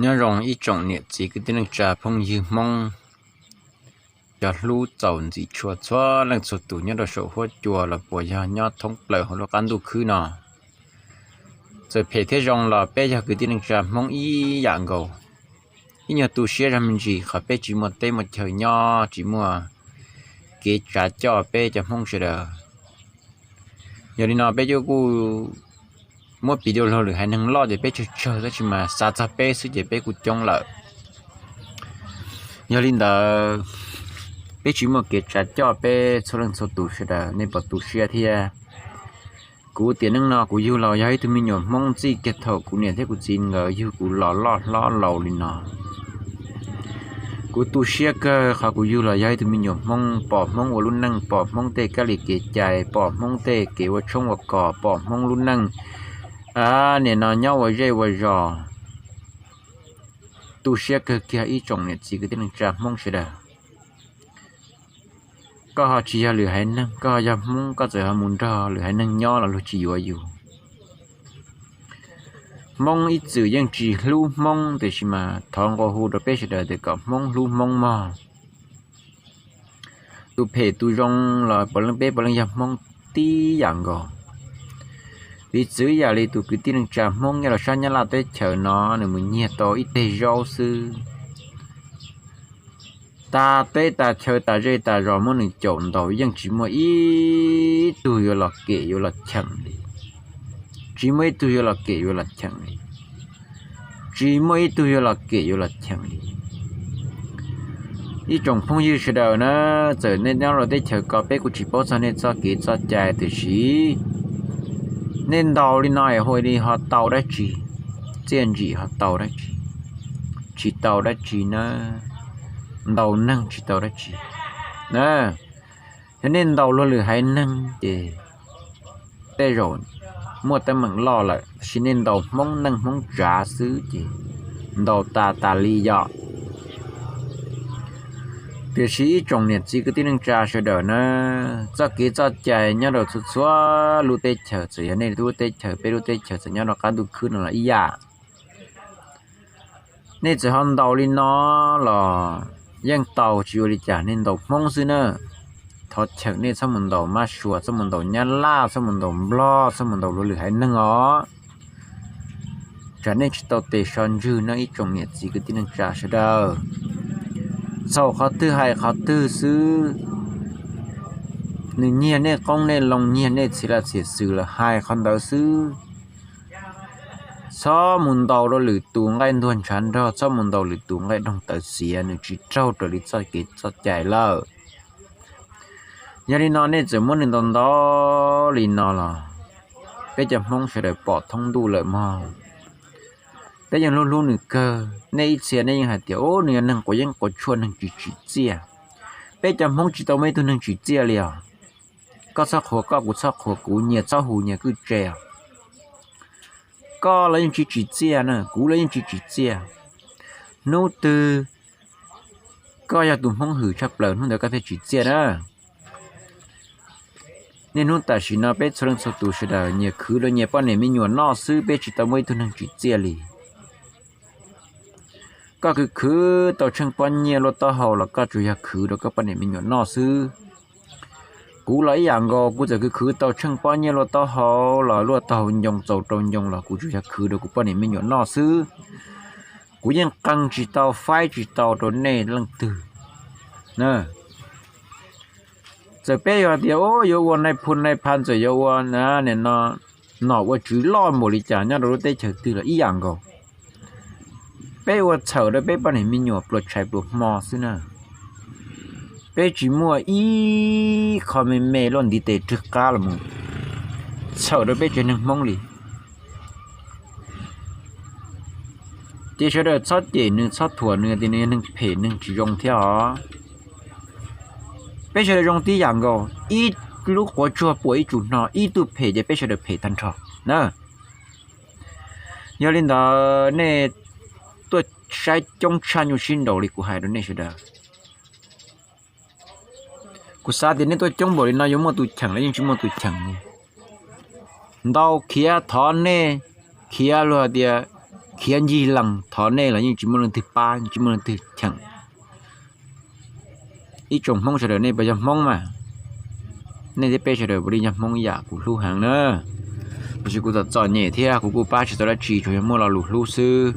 Nyob zoo ib tsoom niam txiv kwv tij neej tsa phooj ywg Hmoob, cov hlub txaus ntxim tshua txhua leej txhua tus nyob rau saum huab cua los puas yog nyob thoob plaws hauv lub qab ntuj khwb no. Txawm phem thiab zoo los peb yog kwv tij neej tsa Hmoob ib yam nkaus. Ib nyuag tu siab zog me ntsis qhov peb tsis muaj teb muaj chaw nyob, tsis muaj kev tsav coj peb cov Hmoob sawv daws. Yog li no peb kuj muab piv rau luag lwm haiv neeg loj ces peb tsawg tsawg tab sis mas xav txog peb xwb ces peb kuj coob lawm. Yog li ntawd, peb tsis muaj kev tsav coj peb txhua leej txhua tus sawv daws, nej puas tu siab thiab? Kuv tiam neej no kuv yug los yog ib tug me nyuam Hmoob txij kiag thaum kuv niam thiab kuv txiv nkawd yug kuv los loj hlob laus li no. Kuv tu siab kawg qhov kuv yug los yog ib tug me nyuam Hmoob, pom Hmoob ua lub neej, pom Hmoob tej kab li kev cai, pom Hmoob tej kev ua tshoob ua kos, pom Hmoob lub neej nim no nyob ua zej ua zos. Tu siab kawg kiag ib tsoom niam txiv kwv tij neej tsa Hmoob sawv daws. Koj ho tsis yog lwm haiv neeg, koj ho yog Hmoob, koj txawm ho mus nrog lwm haiv neeg nyob los luag tsis yuav yus. Hmoob ib txwm yeej tsis hlub Hmoob, tiam sis mas thov nqua hu rau peb sawv daws tias kom Hmoob hlub Hmoob mog. Tus phem tus zoo los puav leej peb puav leej yog Hmoob tib yam nkaus. Piv txwv yam li tus kwv tij neej tsa Hmoob nyob rau sab Nyab Laj teb chaws no, nws mus nyiag tau ib teg zaub xwb, tas teb tas chaw tas zej tas zos muab nws caum ntaus yeej tsis muaj ib tug yuav los kem yuav los cheem li. Tsis muaj ib tug yuav los kem yuav los cheem li. Tsis muaj ib tug yuav los kem yuav los cheem li. Ib tsoom phooj ywg sawv daws na, txawm nej nyob rau teb chaws ko peb kuj tsis paub txog nej txoj kev txoj cai tiam sis nej ntaus li no es ua li ho tau dab tsi? Txiaj ntsim ho tau dab tsi? Tsis tau dab tsi na, ntaus neeg tsis tau dab tsi na. Yog nej ntaus luag lwm haiv neeg ces tej zaum muaj teeb meem loj lawm, tab sis nej ntaus Hmoob neej Hmoob tsav xwb ces ntaus tas tas li yom. Tiam sis ib tsoom niam txiv kwv tij neej tsa sawv daws na, txoj kev txoj cai nyob rau txhua txhua lub teb chaws, txawm yog nej lub teb chaws, peb lub teb chaws, txawm nyob rau qab ntuj khwb no los ib yam. Nej txawm ho ntaus li no los yeej tau, tsis ua li cas, nej ntaus Hmoob xwb na. Thov cheem nej txhob mus ntaus Mab Suav, txhob mus ntaus Nyab Laj, txhob mus ntaus Nplog, txhob mus ntaus luag lwm haiv neeg os. Tsam nej tsis tau tes so ntswg no ib tsoom niam txiv kwv tij neej tsa sawv daws. Txhaum qhov twg hais qhov twg xwb, nws nyiag nej qoob nej loo, nyiag nej txhia laj txhia xwm los hais qhov ntawd xwb. Txhob mus ntaus rau lwm tus nqaij ntuag ntshav nrog, txhob mus ntaus lwm tus nqaij doog tawv xiav, nws tsis raug raws li txoj kev txoj cai lawm. Yog li no nej txawm muab nws ntaus ntaus li no los peb cov Hmoob sawv daws pom thoob ntuj lawm mog. Peb yeej hlub hlub nws kawg, nej ib txhia nej yeej hais tias, Ub, nws yog neeg quav yeeb quav tshuaj, neeg tsis tsim txiaj. Peb cov Hmoob tsis tau muaj ib tug neeg tsim txiaj li os. Koj txhob qhuas koj, kuv txhob qhuas kuv, nyias txhob hu nyias kwj tse os. Koj los yeej tsis tsim txiaj na, kuv los yeej tsis tsim txiaj. Hnub twg koj yog tus Hmoob hwm tshaj plaws, hnub ntawd koj thiaj tsim txiaj na. Niaj hnub tam sim no peb txhua leej txhua tus sawv daws nyias khwv rau nyias poj niam me nyuam noj xwb, peb tsis tau muaj ib tug neeg tsim txiaj li. Koj khwv khwv tau tsheej pob nyiaj luaj taub hau los koj tsuas yog khwv rau koj poj niam me nyuam noj xwb. Kuv los ib yam nkaus, kuv txawm khwv khwv tau tsheej pob nyiaj luaj taub hau los luaj taub hau ncoo txaus rau ncoo los kuv tsuas yog khwv rau kuv poj niam me nyuam noj xwb. Kuv yeej qee tsis tau, faib tsis tau rau nej leej twg. Txawm peb yuav tias yuav ua nai phu nai pha, txawm yuav ua nim no nom ua tswv loj npaum li cas nyob rau lub teb chaws twg los ib yam nkaus. Peb ua txhawm rau peb poj niam me nyuam pluas tshais pluas hmo xwb na. Peb tsis muaj ib qho me me luaj ntiv tes rwg qab los mus txhawm rau peb tsev neeg Hmoob li. Ces sawv daws txhob cem nws, txhob thuam nws tias nws yog neeg phem neeg tsis zoo thiab os. Peb sawv daws zoo tib yam nkaus, ib lub quav tsuag puam ib tsu hno, ib tug phem ces peb sawv daws phem tag nrho na. Yog li ntawd nej tuaj saib coob tshaj nyuj sib nraus li kuv hais rau nej sawv daws. Kuv xav tias nej tuaj coob npaum li no yuav muaj tus cheem los yeej tsis muaj tus cheem li. Ntau khiav thov nej, khiav luag tias khiav ncig lees thov nej los yeej tsis muaj leej twg pab, tsis muaj leej twg cheem. Ib tsoom Hmoob sawv daws nej puas yog Hmoob mas? Nej thiab peb sawv daws puav leej yog Hmoob ib yam, kuv hlub heev na. Tiam sis kuv txom txom nyem thiab kuv kuj pab tsis tau dab tsi, tsuas yog muaj lo lus hlub xwb.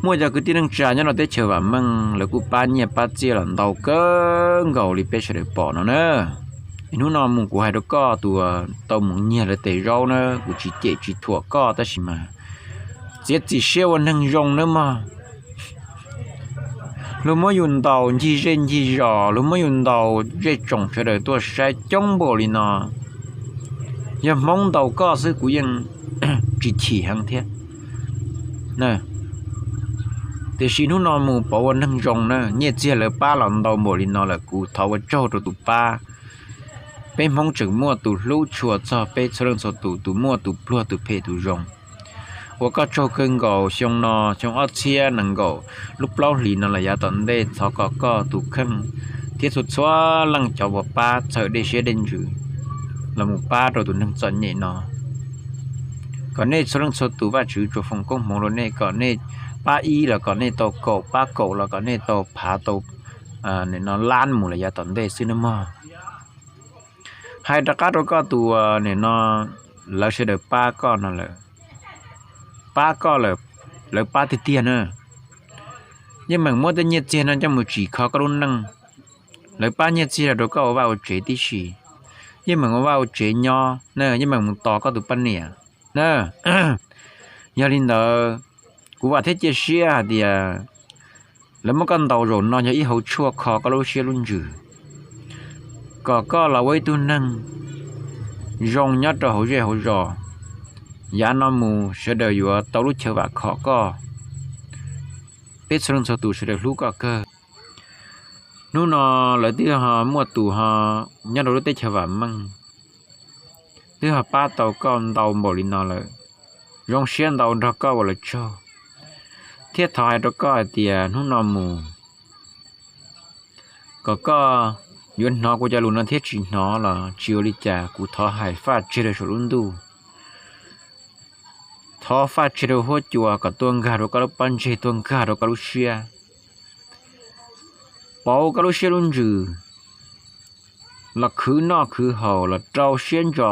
Muaj cov kwv tij neej tsa nyob rau teb chaws vam meej, lawv kuj pab nyiaj pab txiaj los ntau kawg nkaus li peb sawv daws pom no na. Hnub no mus kuv hais rau koj tus tau mus nyiag lawv tes zaub na, kuv tsis cem tsis thuam koj tab sis mas txiav txim siab ua neeg zoo nawb mog. Luag muab yus ntaus ncig zej ncig zos, luag muab yus ntaus zej tsoom sawv daws tuaj saib coob npaum li no, yog Hmoob ntaus koj xwb kuv yeej tsis chim heev thiab. Tiam sis hnub no mus pauv ua neeg zoo na, nyiaj txiag lawv pab los ntau npaum li no lawm, kuv thov ua tsaug rau tus pab. Peb Hmoob tseem muaj tus hlub tshua txog peb txhua leej txhua tus, tus muaj tus pluag tus phem tus zoo. Ua koj tsaug kawg nkaus xyoo no, xyoo ob txhiab nees nkaum lub plaub hlis no los yav tom ntej, thov kom koj tus kheej thiab txhua txhua leej cov uas pab txhawm dej siab dej ntsws los mus pab rau tus neeg txom nyem no, kom nej txhua leej txhua tus Vajtswv tsuas foom koob hmoov rau nej, kom nej pab ib los kom nej tau kaum, pab kaum los kom nej tau phav tau no lab mus los yav tom ntej xwb nawb mog. Hais rov qab rau koj tus nim no, lawv sawv daws pab koj no lawm, pab koj lawm, lawv pab tiag tiag na. Yeej meem muab tej nyiaj txiag no coj mus tsim kho koj lub neej. Lawv pab nyiaj txiag los rau koj ua vaj ua tsev tib si, yeej meem ua vaj ua tsev nyob na, yeej meem mus tos koj tus poj niam na. Yog li ntawd, kuv vam thiab cia siab hais tias lawv muab koj ntaus zaum no yog ib hauv tshuaj kho koj lub siab lub ntsws, kom koj los ua ib tug neeg zoo nyob rau hauv zej hauv zos. Yav no mus sawv daws yuav tau lub chaw vam khom koj. Peb txhua leej txhua tus sawv daws hlub koj kawg. Hnub no lawv twb ho muaj tus ho nyob rau lub teb chaws vam meej, twb ho pab tau koj ntau npaum li no lawm. Zoo siab ntau nrog koj ua lawv tsaug, thiab thov hais rau koj hais tias hnub no mus kom koj yuav hnov kuv cov lus no thiab tsis hnov los tsis ua li cas, kuv thov hais faj tseg rau saum lub ntuj, thov faj tseg rau huab cua kom tuaj nkag rau koj lub pob ntseg, tuaj nkag rau koj lub siab, pauv koj lub siab lub ntsws, los khwv noj khwv haus, los rau siab ntso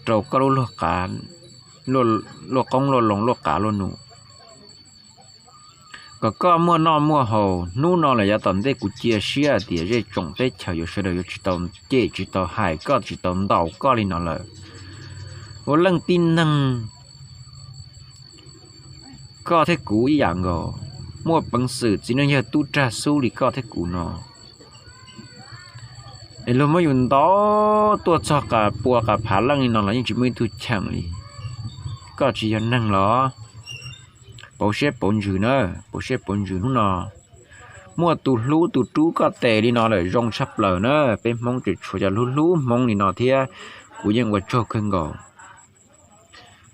rau koj lub luag qa, luaj qoob luaj loo, luaj qav luaj num, kom koj muaj noj muaj haus. Hnub no los yav tom ntej kuv cia siab tias zej tsoom teb chaws yuav sawv daws yuav tsis tau cem tsis tau hais koj, tsis tau ntaus koj li no lawm. Ua leej tib neeg koj thiab kuv ib yam nkaus, muaj peev xwm txiv neej yawg tub rag xub li koj thiab kuv no, es luag muab yus ntaus tuaj txog qas pua qas phav leej li no los yeej tsis muaj ib tug cheem li. Koj tsis yog neeg los? Pauv siab pauv ntsws na, pauv siab pauv ntsws hnub no. Muaj tus hlub tus rub koj tes li no lawm zoo tshaj plaws na, peb Hmoob tseem tshuav cov hlub hlub Hmoob li no thiab, kuv yeej ua tsaug kawg nkaus.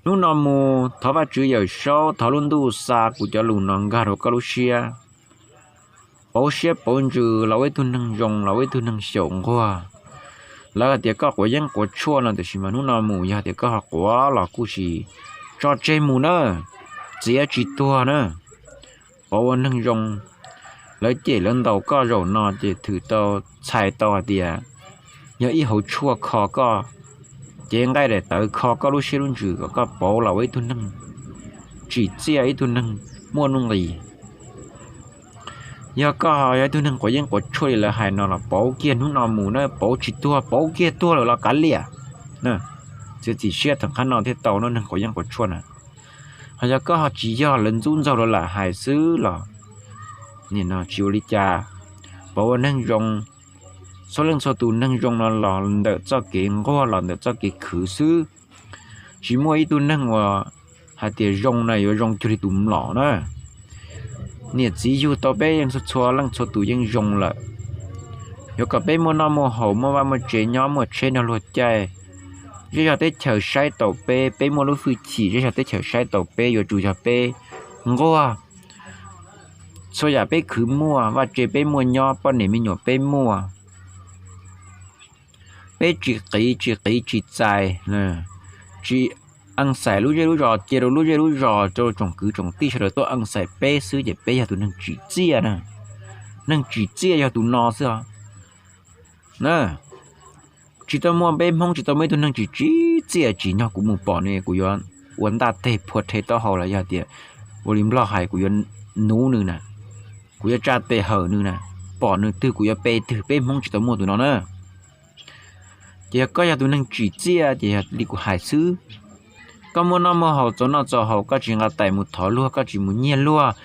Hnub no mus thov Vajtswv Yawm Saub, thov lub ntuj xa kuv cov lus no nkag rau koj lub siab, pauv siab pauv ntsws los ua ib tug neeg zoo, los ua ib tug neeg xyaum nquag. Lawv hais tias koj quav yeeb quav tshuaj no, tiam sis mas hnub no mus yog tias koj ho quav los kuj sis tso tseg mus na, txiav tsis tuag na. Pauv ua neeg zoo, lawv cem lawv ntaus koj zaum no ces thwm tau, txhais tau hais tias yog ib hauv tshuaj kho koj, cev nqaij daim tawv kho koj lub siab lub ntsws kom koj pauv los ua ib tug neeg tsim txiaj, ib tug neeg muaj nuj nqis. Yog koj yog ib tug neeg quav yeeb quav tshuaj li lawv hais no los pauv kiag hnub no mus na, pauv tsis tuag, pauv kiag tuag lawm los kav liam. Txiav txim siab thaum qab no thiaj tau no neeg quav yeeb quav tshuaj na. Ho yog koj ho tsis yog, lawv ntxub ntxaug los lam hais xwb los nim no tsis ua li cas. Pauv ua neeg zoo, txhua leej txhua tus neeg zoo no los ntawm txoj kev nquag, los ntawm txoj kev khwv xwb. Tsis muaj ib tug neeg uas hais tias zoo na yuav zoo cuag li tus mlom na. Niam txiv yug tau peb yeej txhua txhua leej txhua tus yeej zoo lawm. Yuav kom peb muaj noj muaj haus, muaj vaj muaj tsev nyob, muaj tsheb nrog luag caij, zej zog teb chaws saib taus peb, peb muaj lub hwj chim, zej zog teb chaws saib taus peb, yuav tsum yog peb nquag. Txhua yam peb khwv muaj, vaj tse peb muaj nyob, poj niam me nyuam peb muaj. Peb tsis qiv tsis qiv tsis txais, tsis Ees xais lub zej lub zos, cia rau lub zej lub zos, rau tsoom kwv tsoom tij sawv daws tuaj ees xais peb xwb ces peb yog tus neeg tsim txiaj na. Neeg tsim txiaj yog tus no xwb os. Tsis tau muaj, peb Hmoob tsis tau muaj ib tug neeg tsim tsim txiaj tsim nyog kuv mus pom nws kuv yuav ua ntaj teg phua rhe taub hau los yog tias ua li Nplog hais kuv yuav nuv nws na, kuv yuav tsa tes hawm nws na, pom nws twg kuv yuav pe twg, peb Hmoob tsis tau muaj tus no na. Ces yog koj yog tus neeg tsim txiaj ces yog li kuv hais xwb. Koj muaj noj muaj haus, txaus noj txaus haus, koj tsis nqa tais mus thov luag, koj tsis mus nyiag luag,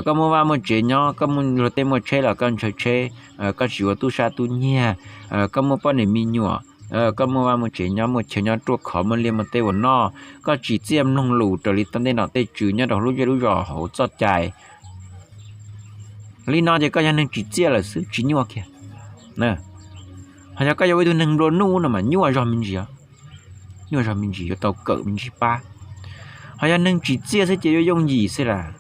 koj muaj vaj muaj tsev nyob, koj muaj luag tej muaj tsheb los koj ntshaw tsheb, koj tsis ua tub sab tub nyiag, koj muaj poj niam me nyuam, koj muaj vaj muaj tsev nyob, muaj chaw nyob ruaj khov, muaj liaj muaj teb ua noj, koj tsim txiaj mloog lus raws li tau tej nom tej tswv nyob rau lub zej lub zos hauv txoj cai. Li no ces koj yog neeg tsim txiaj lawm xwb, tsis nyuaj kiag. Ho yog koj yog ua ib tug neeg nplua nuj no mas nyuaj zog me ntsis, nyuaj zog me ntsis, yuav tau kawm me ntsis pab. Ho yog neeg tsim txiaj xwb ces yuav yooj yim xwb las.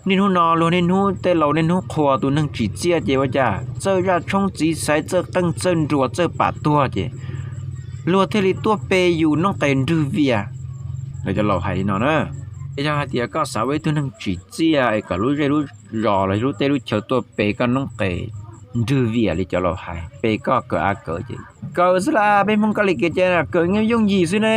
Niaj hnub no luag niaj hnub, tej laus niaj hnub qhuas tus neeg tsim txiaj ces ua cas txawj zaj tshoob txiv xaiv, txawj qeej txawj nruas, txawj pam tuag ces luag thiaj li tuaj pe yus noob qes nrwg vias. Lawv cov laus hais li no na. Es yog hais tias koj xav ua ib tug neeg tsim txiaj es kom lub zej lub zos los lub teb lub chaw tuaj pe koj noob qes nrwg vias li cov laus hais, pe koj kawm av kawv ces kawm xwb las. Peb Hmoob koj li kev cai kawm yooj yim xwb ne.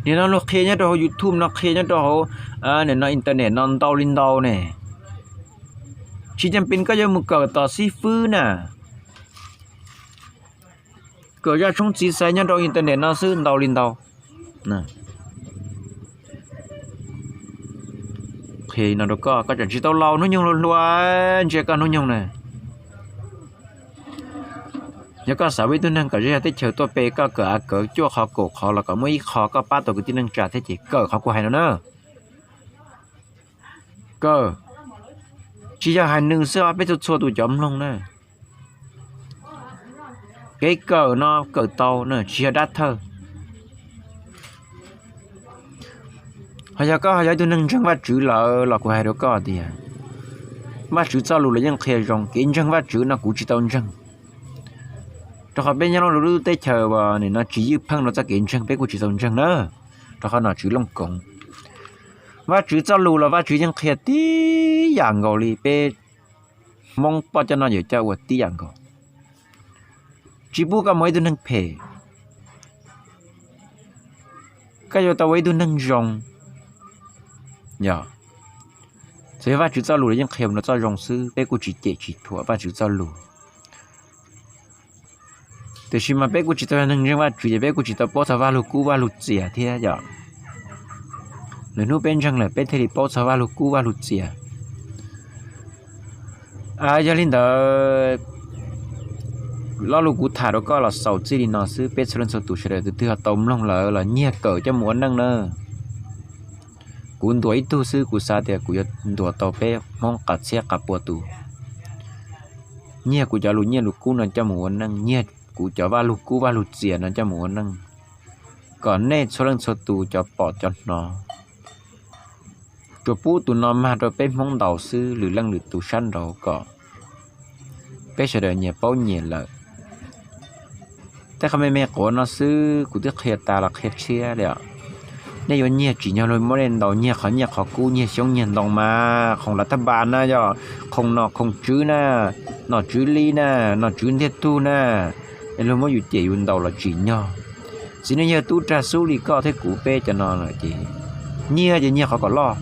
Nim no luag qhia nyob rau hauv YouTube no, qhia nyob rau hauv nim no internet no ntau li ntau ne. Tsis cam pes koj yuav mus kawm tom xib fwb na. Kawm zaj tshoob txiv xaiv nyob rau internet no xwb ntau li ntau. Qhia li no rau koj, koj tseem tsis tau laus, hnub nyoog hluas hluas, ntsia koj hnub nyoog na. Yog koj xav ua ib tug neeg kom zej zog teb chaws tuaj pe koj kawm av kawv cuaj qhov kaum qhov los kom muaj ib qho koj pab tau kwv tij neej tsa thiab ces kawm qhov kuv hais no na. Kawm, tsis yog hais nws xwb os, peb txhua txhua tus cov mloog na. Kev kawm no kawm tau na, tsis yog dab thawj. Ho yog koj ho yog ib tug neeg ntseeg Vajtswv lawm los kuv hais rau koj tias Vajtswv txoj lus los yeej qhia zoo, kev ntseeg Vajtswv no kuv tsis tau ntseeg. Rau qhov peb nyob lub teb chaws uas nim no tsis ywj pheej rau txoj kev ntseeg, peb kuj tsis tau ntseeg na. Rau qhov nom tswv Looj Koov, Vajtswv txoj lus los Vajtswv yeej qhia tib yam nkaus li peb Hmoob poj coj noj yawm coj ua tib yam nkaus. Tsis pub koj mus ua ib tug neeg phem, koj yuav tau ua ib tug neeg zoo. Yog, txawm yog Vajtswv txoj lus los yeej qhia mus rau txoj zoo xwb, peb kuj tsis cem tsis thuam Vajtswv txoj lus. Tiam sis mas peb kuj tsis tau yog neeg ntseeg Vajtswv ces peb kuj tsis tau paub txog Vaj Lug Kub Vaj Lug Txias thiab yom. Lwm hnub peb ntseeg lawm peb thiaj li paub txog Vaj Lug Kub Vaj Lug Txias. Yog li ntawd, lo lus kuv tham rau koj los xaus txij li no xwb, peb txhua leej txhua tus sawv daws tus twg ho tau mloog lawm los nyiag kawm coj mus ua neej na. Kuv ntuas ib tug xwb, kuv xav tias kuv yuav ntuas tau peb Hmoob qas txhiab qas pua tus. Nyiag kuv cov lus nyiaj lus kub no coj mus ua neej, nyiag kuv cov Vaj Lug Kub Vaj Lug Txias no coj mus ua neej, kom nej txhua leej txhua tus cov pom cov hnov, tsuas pub tus no mag rau peb Hmoob ntaus xwb, lwm leej lwm tus sab nraud kom peb sawv daws nyias paub nyias lawm. Tej qhov me me quav no xwb kuv twb qhia tas los qhia tshiab li os. Nej yuav nyiag tsim nyog luag muab nej ntaus, nyiag qhov nyiaj qhov kub, nyiag xyoob nyiag ntoo mas khoom lav thab npas na, yog khoom nom khoom tswv na, nom tswv li na, nom tswv ntiag tug na, es luag muab yus cem yus ntaus los tsim nyog. Txiv neej yawg tub rag xub li koj thiab kuv peb cov no lawm ces nyiag ces nyiag qhov kom loj,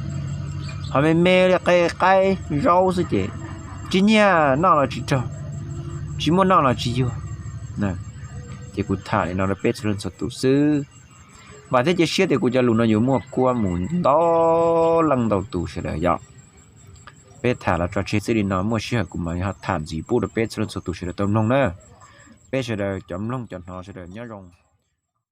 ho me me li qe qaib zaub xwb ces tsis nyiag, noj los tsis raug, tsis muaj noj los tsis yuag. Ces kuv tham li no rau peb txhua leej txhua tus xwb. Vam thiab cia siab tias kuv cov lus no yuav muaj kuab mus ntau leej ntau tus sawv daws yom. Peb tham los tso tseg txij li no, muaj sij hawm kuv mam li ho tham ntxiv pub rau peb txhua leej txhua tus sawv daws tau mloog na. Peb sawv daws cov mloog cov hnov sawv daws nyob zoo.